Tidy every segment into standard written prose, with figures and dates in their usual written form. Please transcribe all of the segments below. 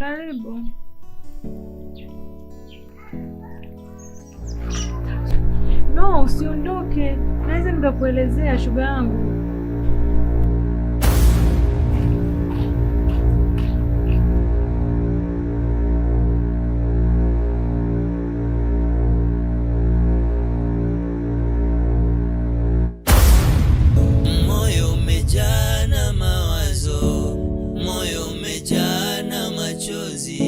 Karibu. No, usiondoke. Naweza nikakuelezea shoga yangu. Moyo umejaa na mawazo, moyo umejaa na machozi,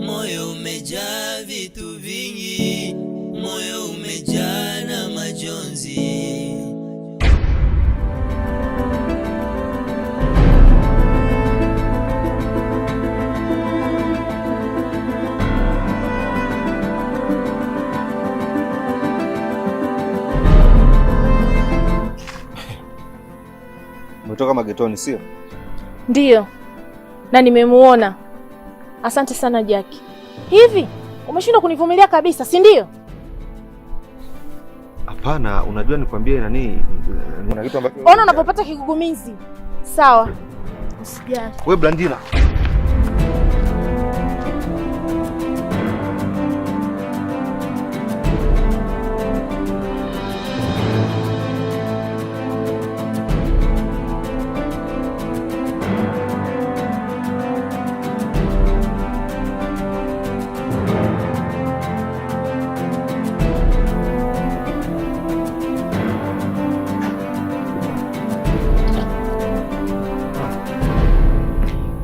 moyo umejaa vitu vingi, moyo umejaa na majonzi. Umetoka magetoni sio? Ndiyo, na nimemuona. Asante sana Jackie. Hivi umeshindwa kunivumilia kabisa, si ndio? Hapana, unajua nikwambie nani, kuna kitu ambacho Ona unapopata kigugumizi. Sawa, usijali. Wewe Blandina.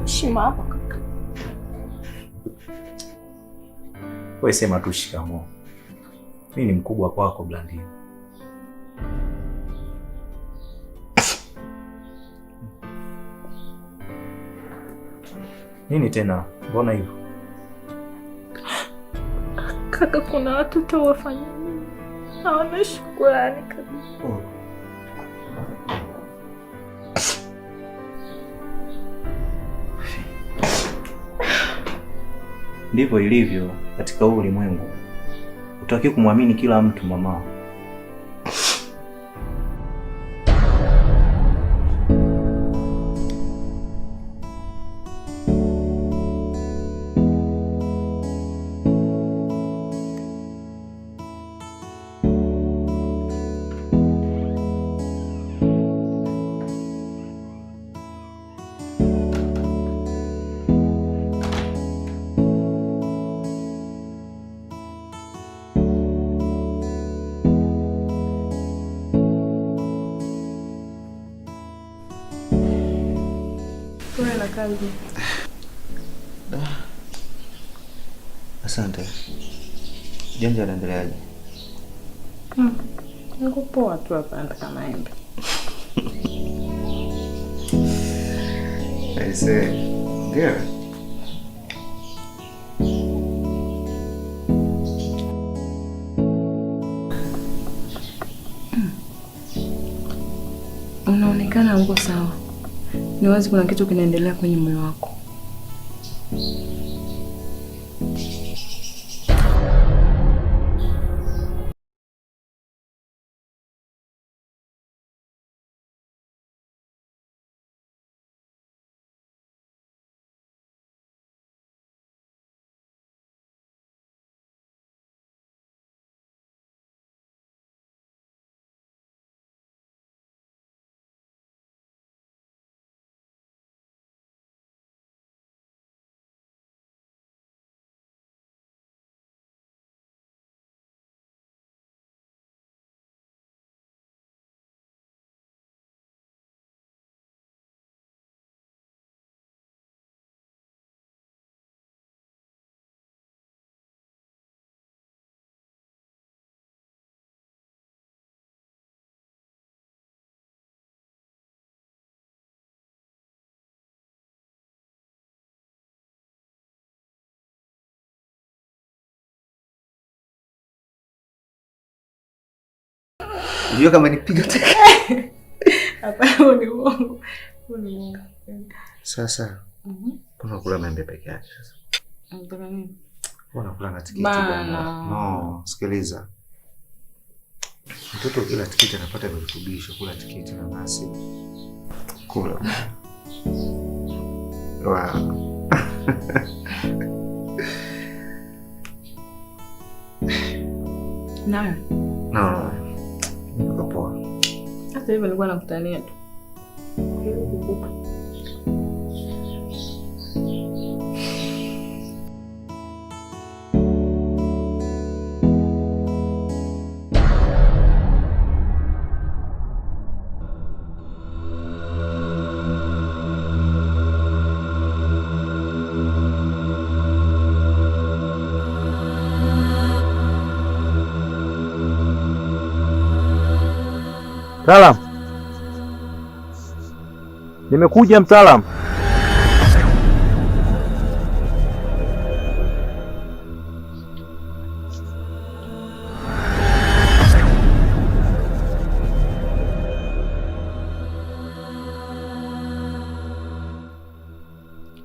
Shima hapa kaka. Wewe sema tu shikamoo. Mimi ni mkubwa kwako Blandina. Nini tena? Mbona hivyo? Kaka, kuna watoto wafanya nini? Hawana shukrani kabisa. Oh. Ndivyo ilivyo katika huu ulimwengu. Hutakiwi kumwamini kila mtu mama. Pole na kazi. Asante. Janja anaendeleaje? Niko poa tu hapa, nataka maembe. Aisee. Ndio. Unaonekana uko sawa. Ni wazi kuna kitu kinaendelea kwenye moyo wako. Unajua kama nipiga teke. Hapana, huo ni uongo. Huo ni uongo. Sasa mbona kula maembe peke yake sasa? Unataka nini? Mbona kula na tikiti Bana. bwana? No, sikiliza. Mtoto kila tikiti anapata virutubisho, kula tikiti na nasi. Kula. Wow. Nawe No, niko poa. hata hivyo nilikuwa nakutania tu. Mtaalam, nimekuja mtaalam.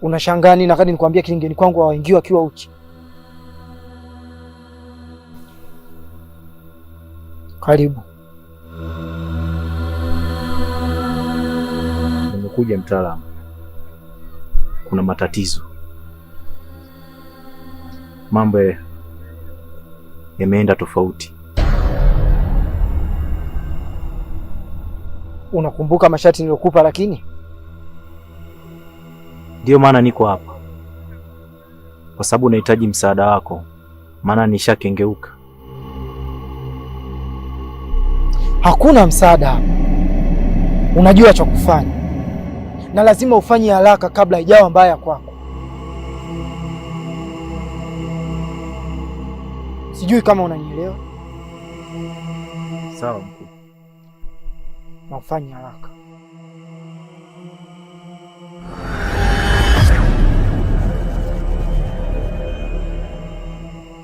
Unashangaa nini wakati nikwambia kilingeni kwangu hawaingii wakiwa uchi? Karibu. Nimekuja mtaalamu, kuna matatizo, mambo yameenda tofauti. Unakumbuka masharti niliyokupa? Lakini Ndiyo maana niko hapa, kwa sababu nahitaji msaada wako, maana nishakengeuka. hakuna msaada hapa. Unajua cha kufanya, na lazima ufanye haraka kabla haijawa mbaya kwako. Sijui kama unanielewa. Sawa mkuu. Na ufanye haraka.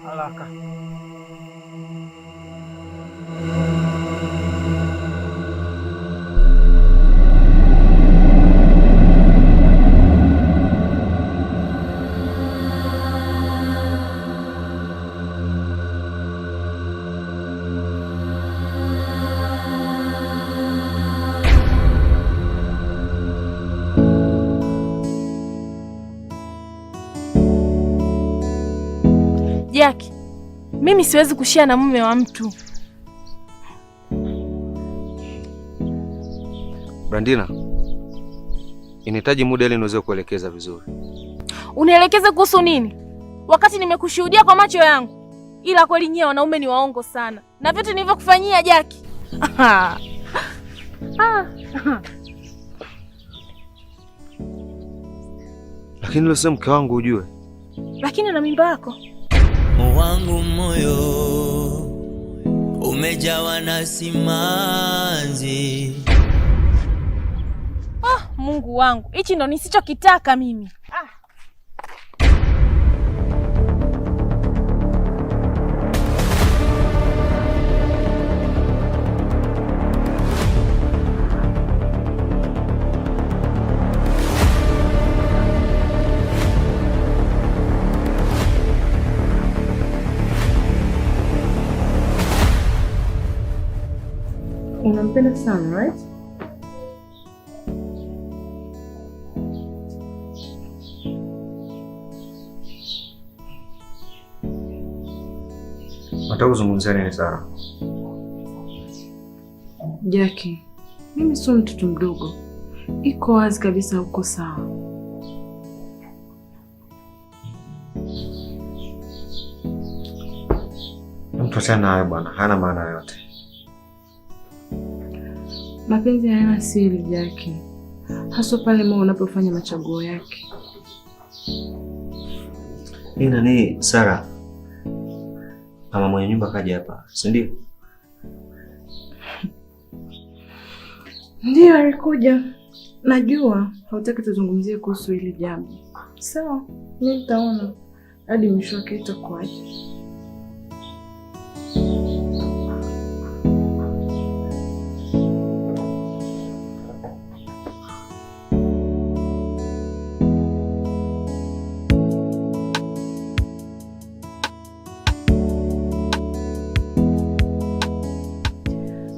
Haraka. Jaki, mimi siwezi kushare na mume wa mtu. Brandina, inahitaji muda ili niweze kuelekeza vizuri. Unielekeze kuhusu nini wakati nimekushuhudia kwa macho yangu? Ila kweli nyie wanaume ni waongo sana, na vitu nilivyokufanyia Jaki. Lakini leo sio mke wangu ujue. Lakini na mimba yako. Wangu moyo umejawa na simanzi. Ah, Mungu wangu, hichi ndo nisichokitaka mimi. Unampenda sana, right? Nataka kuzungumzia nini Sara? Jackie, mimi sio mtoto mdogo. Iko wazi kabisa uko sawa. Mtu achana nayo bwana, hana maana yote. Mapenzi hayana siri, Jackie, haswa pale moyo unapofanya machaguo yake. Hii nani Sara? Mama mwenye nyumba kaja hapa, si ndio? Ndiyo, alikuja. Najua hautaki tuzungumzie kuhusu hili jambo. Sawa, mimi nitaona hadi mwisho wake itakuwaje.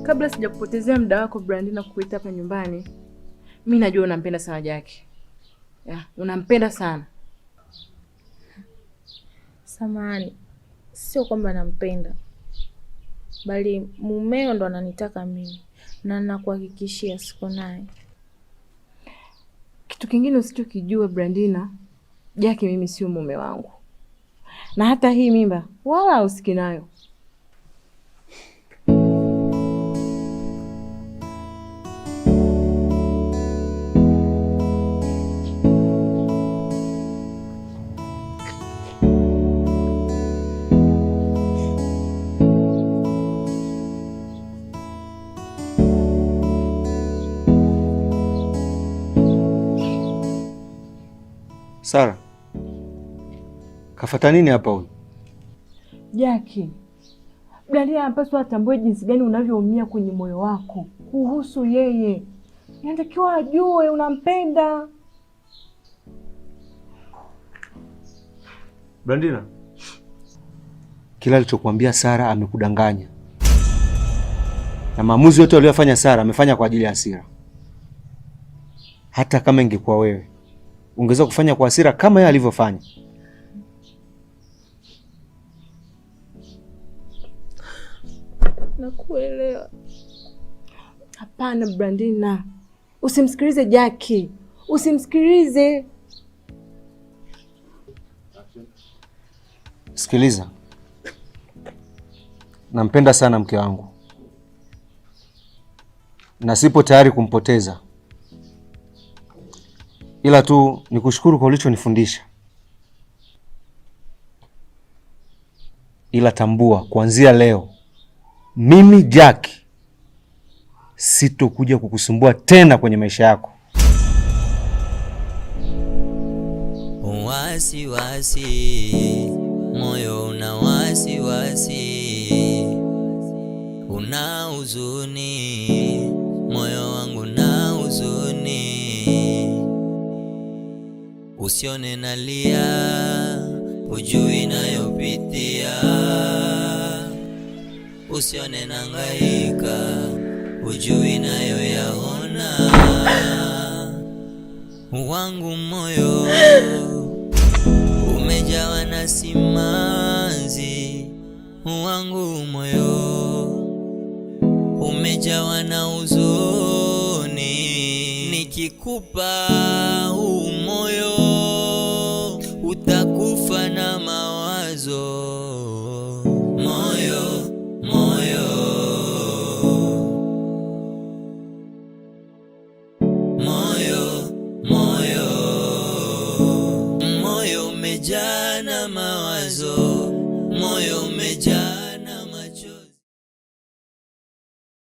Kabla sijakupotezea muda wako Brandina kukuita hapa nyumbani, mi najua unampenda sana Jackie. Ya, unampenda sana. Samahani, sio kwamba nampenda, bali mumeo ndo ananitaka mimi, na nakuhakikishia siko naye. Kitu kingine usichokijua Brandina, Jaki mimi sio mume wangu, na hata hii mimba wala husiki nayo. Sara, kafata nini hapa huyu? Jaki, Brandina anapaswa atambue jinsi gani unavyoumia kwenye moyo wako kuhusu yeye. Inatakiwa ajue unampenda. Brandina, kila alichokuambia Sara amekudanganya, na maamuzi yote aliyofanya Sara amefanya kwa ajili ya hasira. Hata kama ingekuwa wewe ungeweza kufanya kwa hasira kama yeye alivyofanya. Nakuelewa. Hapana Brandina, usimsikilize Jaki, usimsikilize. Sikiliza, nampenda sana mke wangu na sipo tayari kumpoteza, ila tu nikushukuru kwa ulichonifundisha, ila tambua kuanzia leo mimi Jack sitokuja kukusumbua tena kwenye maisha yako. Wasi wasi, moyo una wasi wasi, una huzuni, moyo wangu na huzuni, usione nalia, ujui nayopitia, usione nangaika, ujui nayoyaona, wangu moyo umejawa na simanzi, wangu moyo umejawa na huzuni. Nikikupa huu moyo utakufa na mawazo. Moyo, moyo, moyo, moyo, moyo umejaa na mawazo, moyo umejaa.